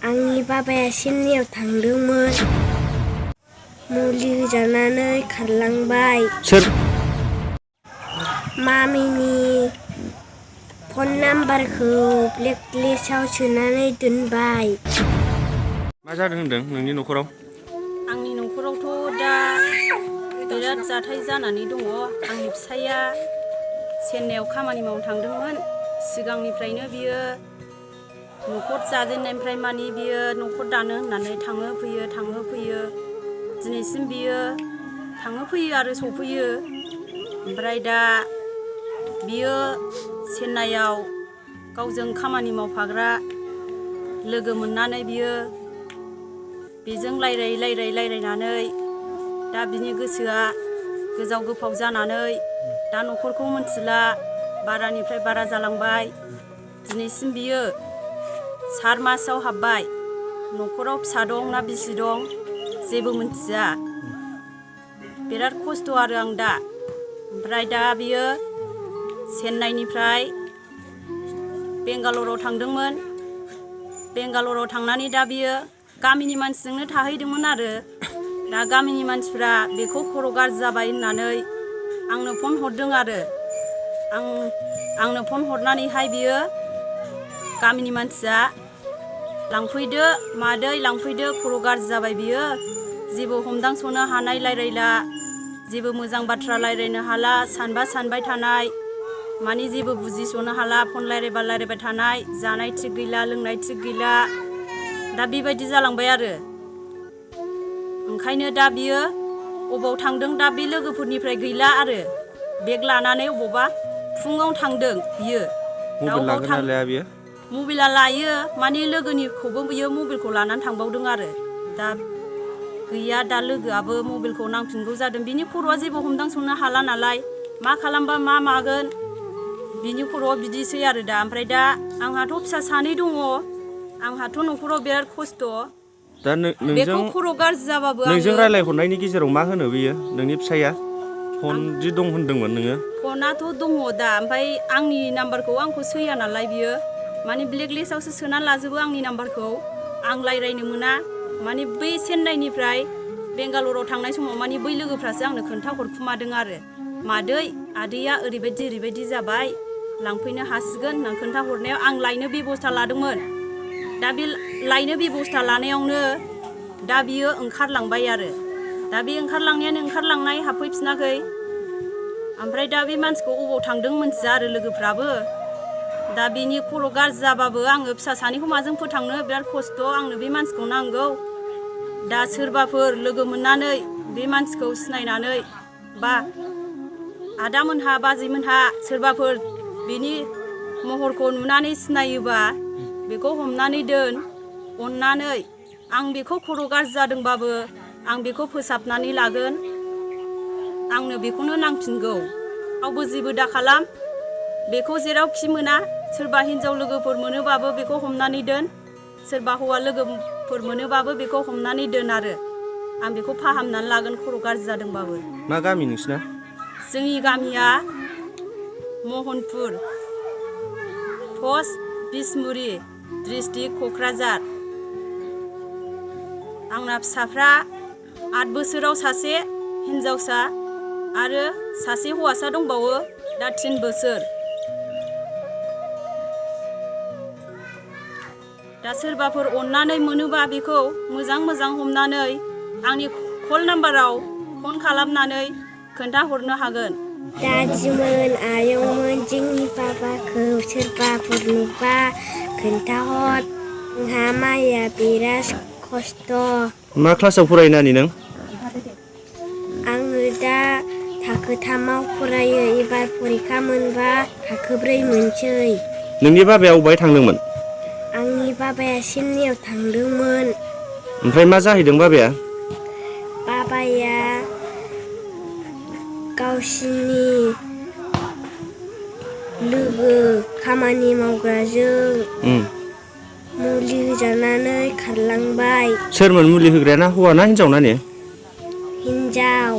आंनि बाबाया चेन्नाइयाव थांदोंमोन मुलि होजानानै खारलांबाय। सोर? मामिनि फन नाम्बारखौ ब्लेकलिस्टआव सोनानै दोनबाय। मा जादों होनदों नोंनि न'खराव? आंनि न'खरावथ' दा बिराद जाथाय जानानै दङ। आंनि फिसाइया चेन्नाइयाव खामानि मावनो थांदोंमोन। सिगांनिफ्रायनो बियो न'खर जाजेननायनिफ्राय मानि बियो न'खर दानो होननानै थाङो फैयो दिनैसिम बियो थाङो फैयो आरो सफैयो। ओमफ्राय दा बियो चेन्नाइयाव गावजों खामानि मावफाग्रा लोगो मोननानै बियो बेजों रायलायनानै दा बिनि गोसोआ गोजाव गोफाव जानानै दा न'खरखौ मोनथिला, बारानिफ्राय बारा जालांबाय। दिनैसिम बियो 4 मासाव हाबबाय। न'खराव फिसा दं ना बिसि दं जेबो मिथिया। बिराद खस्थ' आरो आं दा। ओमफ्राय दा बियो चेन्नाइनिफ्राय बेंगालराव थांदोंमोन। बेंगालराव थांनानै दा बियो गामिनि मानसिजोंनो थाहैदोंमोन आरो दा गामिनि मानसिफ्रा बेखौ खर' गाज्रि जाबाय होननानै आंनो फन हरदों आरो आंनो फन हरनानैहाय बियो गामिनि मानसिया लांफैदो मादै लांफैदो, खर' गाज्रि जाबाय बियो, जेबो हमदांस'नो हानाय रायलायला, जेबो मोजां बाथ्रा रायलायनो हाला, सानबा सानबाय थानाय, मानि जेबो बुजिस'नो हाला, फन रायलायबाय थानाय, जानाय थिग गैला, लोंनाय थिग गैला, दा बेबायदि जालांबाय आरो। ओंखायनो दा बियो अबाव थांदों दा बे लोगोफोरनिफ्राय गैला आरो बेग लानानै अबावबा फुङाव थांदों बियो। मबाइल लागोन ना लाया बियो? मबाइला लायो, मानि लोगोनिखौबो बियो मबाइलखौ लानानै थांबावदों आरो दा गैया। दा लोगोआबो मबाइलखौ नांफिनगौ जादों। बिनि खर'आ जेबो हमदांस'नो हाला नालाय, मा खालामबा मा मागोन बिनि खर'आ बिदिसै आरो दा। ओमफ्राय दा आंहाथ' फिसा 2 दङ, आंहाथ' न'खराव बिराद खस्थ'। दा बेखौ खर' गाज्रि जाबाबो नोंजों रायलायहरनायनि गेजेराव मा होनो बियो नोंनि फिसाया? फन जि दं होनदोंमोन नोङो? फनाथ' दङ दा, ओमफ्राय आंनि नाम्बारखौ आंखौ सैया नालाय बियो, मानि ब्लेकलिस्टआवसो सोनानै लाजोबो आंनि नाम्बारखौ। आं रायलायनो मोना। मानि बै चेन्नाइनिफ्राय बेंगालराव थांनाय समाव मानि बै लोगोफ्रासो आंनो खोन्थाहरखुमादों आरो मादै आदैया ओरैबायदि जाबाय, लांफैनो हासिगोन होननानै खोन्थाहरनायाव आं लायनो बेब'स्था लादोंमोन। दा बे लायनो बेब'स्था लानायावनो दा बियो ओंखारलांबाय आरो दा बे ओंखारलांनाय हाबफैफिनाखै। ओमफ्राय दा बे मानसिखौ अबाव थांदों मोनथिया आरो लोगोफ्राबो। दा बेनि खर' गाज्रि जाबाबो आङो फिसा 2खौ माजों फोथांनो, बिराद खस्थ'। आंनो बे मानसिखौ नांगौ। दा सोरबाफोर लोगो मोननानै बे मानसिखौ सिनायनानै बा आदामोनहा बाजैमोनहा सोरबाफोर बेनि महरखौ नुनानै सिनायोबा बेखौ हमनानै दोन अननानै। आं बेखौ खर' गाज्रि जादोंबाबो आं बेखौ फोसाबनानै लागोन। आंनो बेखौनो नांफिनगौ। रावबो जेबो दाखालाम, बेखौ जेरावखि मोना, सोरबा हिनजाव लोगोफोर मोनोबाबो बेखौ हमनानै दोन, सोरबा हौवा लोगोफोर मोनोबाबो बेखौ हमनानै दोन आरो आं बेखौ फाहामनानै लागोन खर' गाज्रि जादोंबाबो। मा गामि नोंसिना? जोंनि गामिया महनपुर, पस्ट बिसमुरि, डिस्ट्रिक्ट क'क्राझार। आंना फिसाफ्रा 8 बोसोराव सासे हिन्जावसा आरो सासे हौवासा दंबावो, दा 3 बोसोर। दा सोरबाफोर अननानै मोनोबा बेखौ मोजां हमनानै आंनि कल नाम्बाराव फन खालामनानै खोन्थाहरनो हागोन। दादिमोन आयंमोन जोंनि बाबाखौ सोरबाफोर नुबा खोन्थाहर, जोंहा माइया बिराद खस्थ'। मा क्लासाव फरायो नानि नों? आङो दा थाखो 3आव फरायो। एबार फरिखा मोनबा थाखो 4 मोनसै। नोंनि बाबाया अबाय थांदोंमोन? आंनि बाबाया चेन्नाइयाव थांदोंमोन। ओमफ्राय मा जाहैदों बाबाया? बाबाया गावसिनि लोगो खामानि मावग्राजों मुलि होजानानै खारलांबाय। सोरमोन मुलि होग्राया? ना हौवा ना हिनजाव नानि? हिनजाव।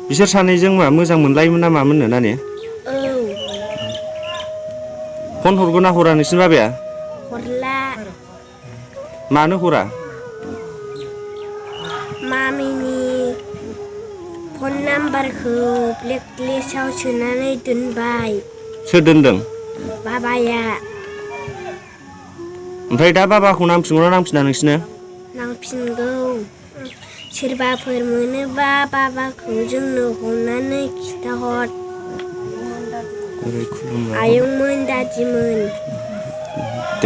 बिसोर सानैजों मा मोजां मोनलायोमोन ना मामोननो नानि? औ। फन हरगोन ना हरा नोंसिनि बाबाया? हरला। मानो हरा? मामिनि फन नाम्बारखौ ब्लेकलिस्टआव सोनानै दोनबाय सोर दोनदों? बाबाया। ओमफ्राय दा बाबाखौ नांफिनगौना नांफिना नोंसिनो? नांफिनगौ। सोरबाफोर मोनोबा बाबाखौ जोंनो हमनानै खिथाहर। आयंमोन दादिमोन